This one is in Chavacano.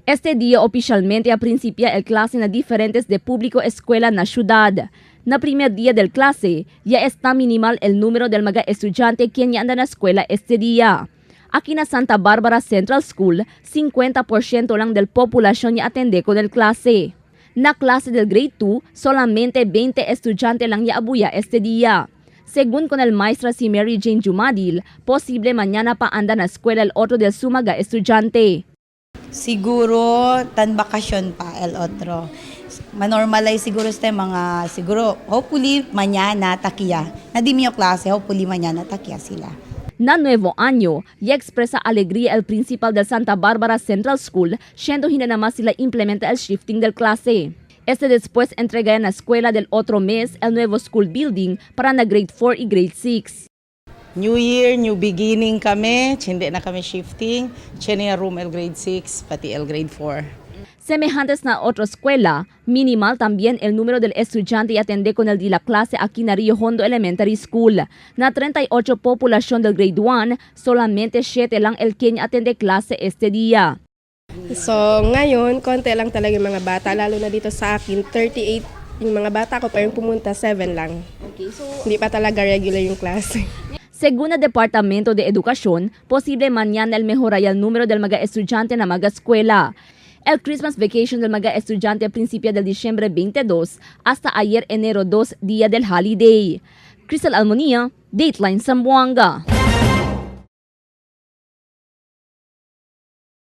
Este día oficialmente a principia el clase na diferentes de público escuela na ciudad. Na primer día del clase, ya está minimal el número del mga estudiante quien ya anda na escuela este día. Aquí na Santa Barbara Central School, 50% lang del población ya atende con el clase. Na clase del grade 2, solamente 20 estudiante lang ya abuya este día. Según con el maestra si Mary Jane Jumadil, posible mañana pa anda na escuela el otro del sumaga estudiante. Siguro, tan bakasyon pa el otro. Manormalize siguro sa mga, siguro, hopefully, mañana, takia. Nadimi yung klase, hopefully, mañana, takia sila. Na Nuevo Año, ya expresa alegría el principal del Santa Bárbara Central School, siendo hinanama sila implementa el shifting del clase. Este después entrega en la escuela del otro mes el nuevo school building para na grade 4 y grade 6. New year, new beginning kami. Hindi na kami shifting. Chenia room el grade 6, pati el grade 4. Semejantes na otra escuela, minimal también el número del estudiante y atende con el de la clase aquí na Rio Hondo Elementary School. Na 38 población del grade 1, solamente 7 lang el quien atende clase este día. So, ngayon, konti lang talaga yung mga bata. Lalo na dito sa akin, 38 yung mga bata ko, pero yung pumunta, 7 lang. Hindi pa talaga regular yung klase. Según el Departamento de Educación, posible mañana el mejorar el número del mga estudiante na mga escuela. El Christmas vacation del mga estudiante principia del diciembre 22 hasta ayer enero 2, día del holiday. Crystal Almonia, Dateline Zamboanga.